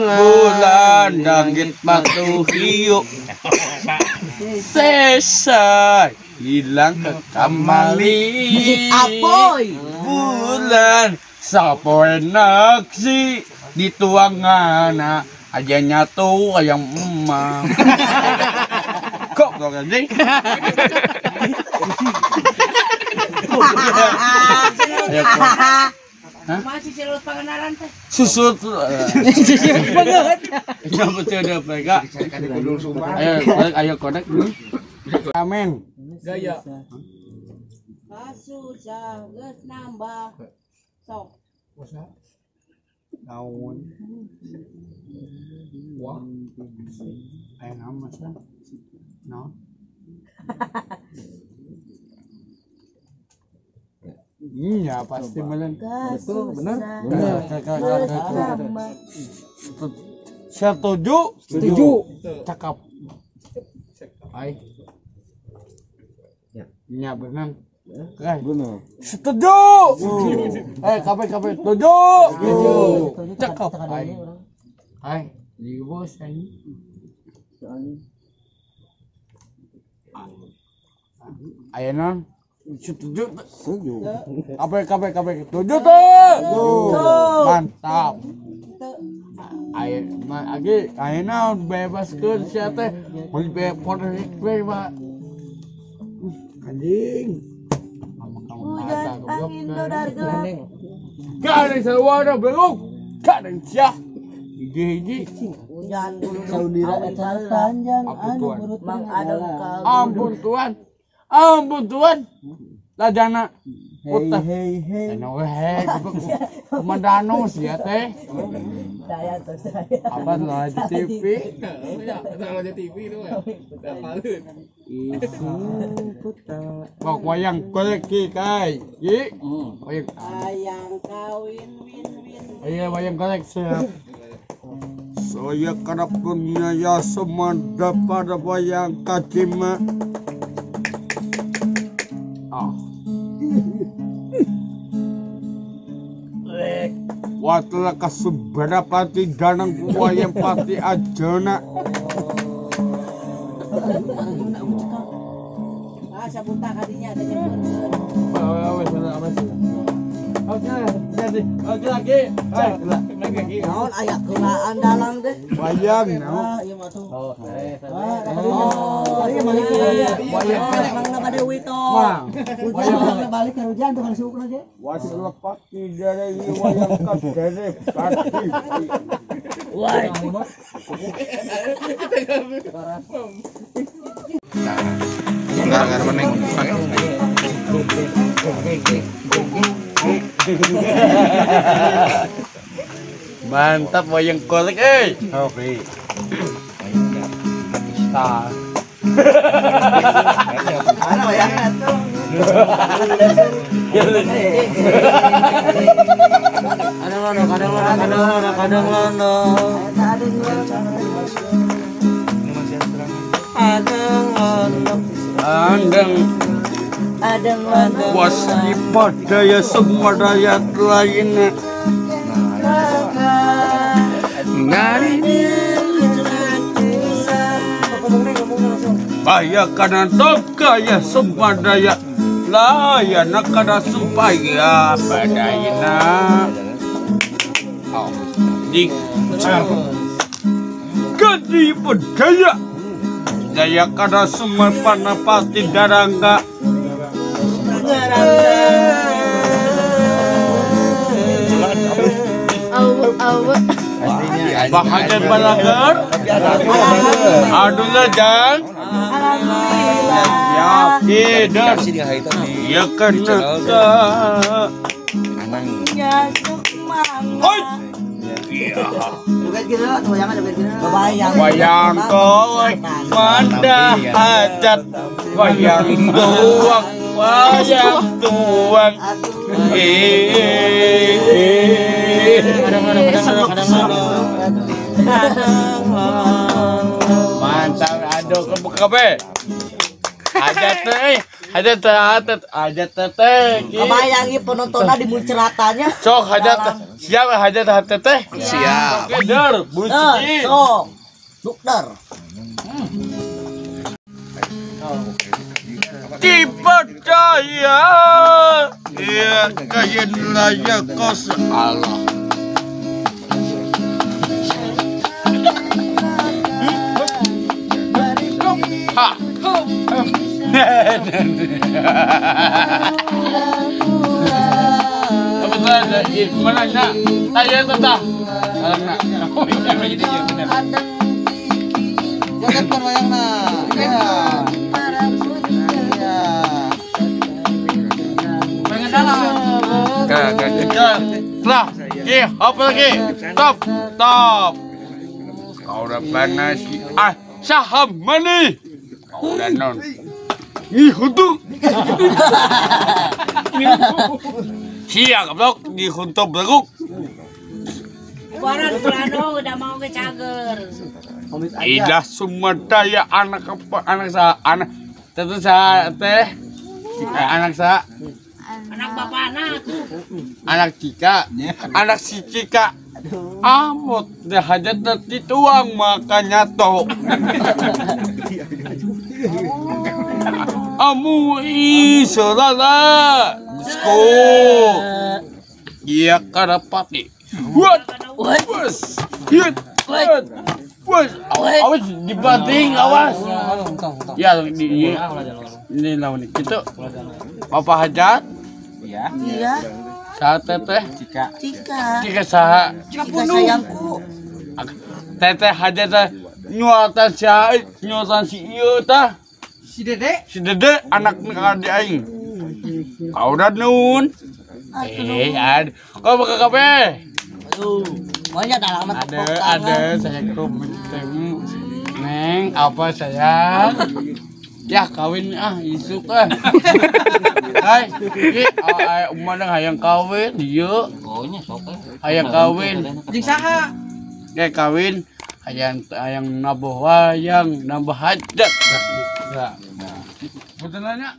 Bulan dangit matu hiu. Sesa hilang ke kamali. Musik apoy. Bulan sapoe naksi di tuangana aja nyatu ayam emang. Kok kok anjing? Hah? Masih silus pangenaran teh. Susut. Banget. Ya betul ada mereka. Ayo ayo konek dulu. Amin. Gaya. Kasusah geus nambah. Sok. Naon. Wah. Aya naon masa? Naon? Iya pasti melen. Betul, benar. Benar. Setuju? Setuju. Cakep. Ai. Ya benar. Benar. Setuju. Kabeh kabeh setuju. Setuju. Cakep. Ai. Ai, di bos ini. Ayo non. Setuju. Setuju. Kabeh kabeh kabeh setuju tuh. Mantap. Ayo agi ayeuna bebaskeun sia teh meuli be we mah. Anjing. Hujan angin dodar gelap. Gak ada suara beluk. Gak ada sia. Hiji-hiji. Hujan Saudara eta panjang anu perut Mang Adeng. Ampun Tuhan. Ampun Tuhan. Lajana. Hei hei hei. Eno hei komandano sia teh. Saya tuh saya. Apa lah di TV? Ya, di TV itu ya. Isu kota. Kok wayang golek ki kai. Ki. Wayang wayang kawin win win. Iya wayang golek siap. Saya karena punya ya semanda pada wayang kacima. Ah. Watla kasubara pati danang wayang pati ajana. Ah, sabuta kadinya ada nyebut. Oke, jadi oke lagi. Naon aya keulaan dalang teh? Wayang naon? Ieu mah tuh. Oh, ieu mah wayang mangna bade wito. Wayang balik ke hujan tukang suukna ge. Waslepati dari wayang kadere pati. Wah. Enggak meneng. Mantap wayang golek eh. Oke. Tah. Mana wayangna tuh? Kadang lono, kadang lono, kadang lono, kadang lono. Kadang lono. Andeng. Adeng lono. Waspadaya semua rakyat lainnya. Bahaya karena kaya semua daya layana karena supaya badayana di gadi budaya daya karena semua panapati darangga. Bahagian balagar, aduh lejang, ya tidak, ya kena oi, wayang kolek manda hajat, wayang tuang, wayang tuang, mantap, aduh kebe hajat teh, Hajat hajat teteh. Kebayang ieu penontonnya di munceratannya. Sok hajat siap hajat teteh. Siap. Oke, der, bunyi. Sok. Dukter. Dipercaya ya kayen layak kos Allah. Ha. Mana nak? Tanya tentang. Joget kan wayangna. Ya. Lah, ki, apa lagi? Stop, stop. Kau udah panas. Ah, saham mani. Kau udah non. Ih, untung. Siap, goblok, di huntung beruk. Waran plano udah mau ke cager. Idah Sumadaya anak apa anak sa anak tentu sa teh anak sa anak bapak anak anak Cika anak si Cika amot deh hajat dituang makanya toh amu isolala sko iya karapati what was hit what awas dibanting awas ya di ini lawan gitu Bapak Hajat. Iya. Iya. Saha teteh? Cika. Cika. Cika saha? Cika sayangku. Teteh Hajat teh nyuatan si nyuatan si ieu tah. Si Dede. Si Dede anak adik aing. Kau udah nun. Ada. Kau buka kafe. Aduh, banyak alamat. Ada saya ketemu. Neng, apa sayang? Ya kawin ah isuk ah. Hai, ki umana hayang kawin ieu. Hayang kawin. Jeung saha? Ge kawin hayang hayang nabuh wayang nambah hajat. Nah. Betul nanya?